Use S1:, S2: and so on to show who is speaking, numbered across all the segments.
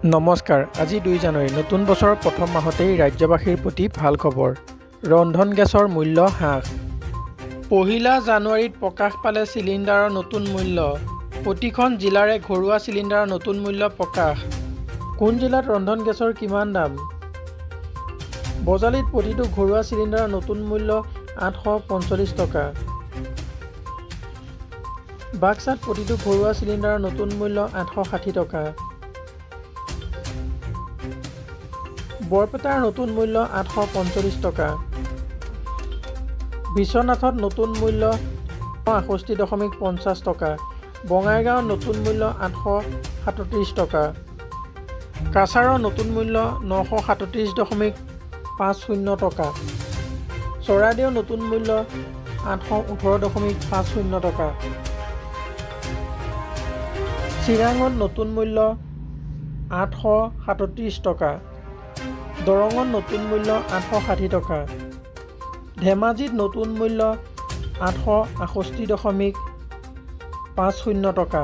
S1: নমস্কাৰ, আজি 2 জানুৱাৰী। নতুন বছৰৰ প্ৰথম মাহতেই ৰাজ্যবাসীৰ প্ৰতি ভাল খবৰ। ৰন্ধন গেছৰ মূল্য হ্ৰাস। 1 জানুৱাৰীত প্ৰকাশ পালে চিলিণ্ডাৰৰ নতুন মূল্য। প্ৰতিখন জিলাৰে ঘৰুৱা চিলিণ্ডাৰৰ নতুন মূল্য প্ৰকাশ। কোন জিলাত ৰন্ধন গেছৰ কিমান দাম? বজালীত প্ৰতিটো ঘৰুৱা চিলিণ্ডাৰৰ নতুন মূল্য 845 টকা। বাক্সাত প্ৰতিটো ঘৰুৱা চিলিণ্ডাৰৰ নতুন মূল্য 860 টকা। বৰপেটাৰ নতুন মূল্য 845 টকা। বিশ্বনাথত নতুন মূল্য 68.50 টকা। বঙাইগাঁৱত নতুন মূল্য 837 টকা। কাছাৰৰ নতুন মূল্য 937.50 টকা। চৰাইদেউৰ নতুন মূল্য 818.50 টকা। চিৰাঙত নতুন মূল্য 837 টকা। দৰঙত নতুন মূল্য 860 টকা। ধেমাজিত নতুন মূল্য 868.50 টকা।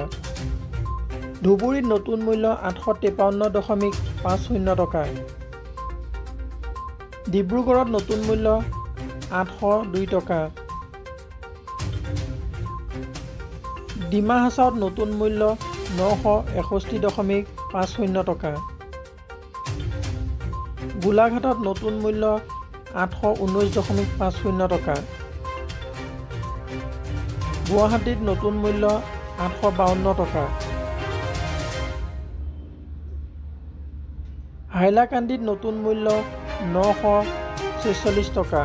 S1: ধুবুৰীত নতুন মূল্য 853.50 টকা। ডিব্ৰুগড়ত নতুন মূল্য 802 টকা। ডিমা হাছাওত নতুন মূল্য 961.50 টকা। গোলাঘাটত নতুন মূল্য 819.50 টকা। গুৱাহাটীত নতুন মূল্য 852 টকা। হাইলাকান্দিত নতুন মূল্য 946 টকা।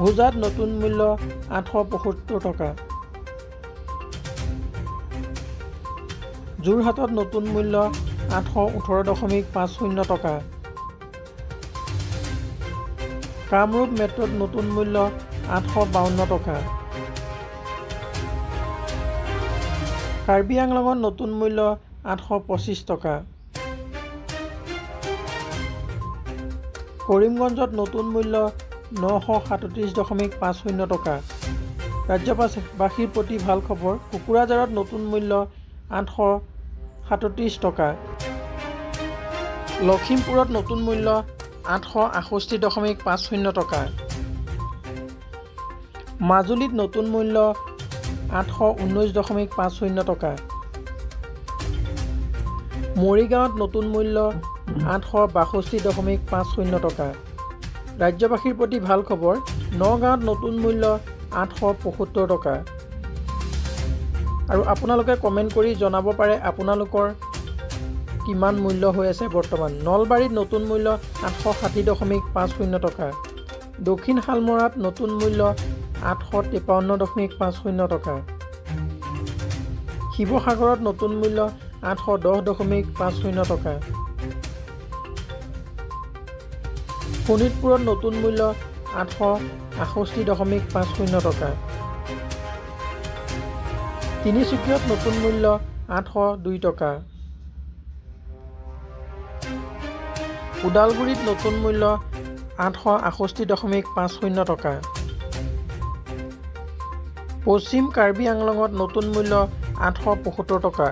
S1: হোজাইত নতুন মূল্য 875 টকা। যোৰহাটত নতুন মূল্য 818.50 টকা। কামৰূপ মেট্ৰ'ত নতুন মূল্য 852 টকা। কাৰ্বি আংলঙত নতুন মূল্য 825 টকা। কৰিমগঞ্জত নতুন মূল্য 937.50 টকা। ৰাজ্যবাসীৰ প্ৰতি ভাল খবৰ, কোকৰাঝাৰত নতুন মূল্য 837 টকা। লখিমপুৰত নতুন মূল্য 868.50 টকা। মাজুলীত নতুন মূল্য 819.50 টকা। মৰিগাঁৱত নতুন মূল্য 862.50 টকা। ৰাজ্যবাসীৰ প্ৰতি ভাল খবৰ, নগাঁৱত নতুন মূল্য 875 টকা। আৰু আপোনালোকে কমেণ্ট কৰি জনাব পাৰে, আপোনালোকৰ কিমান মূল্য হৈ আছে বৰ্তমান। নলবাৰীত নতুন মূল্য 860.50 টকা। দক্ষিণ শালমৰাত নতুন মূল্য 853.50 টকা। শিৱসাগৰত নতুন মূল্য 810.50 টকা। শোণিতপুৰত নতুন মূল্য 868.50 টকা। তিনিচুকীয়াত নতুন মূল্য 802 টকা। ওদালগুৰিত নতুন মূল্য 868.50 টকা। পশ্চিম কাৰ্বি আংলঙত নতুন মূল্য 875 টকা।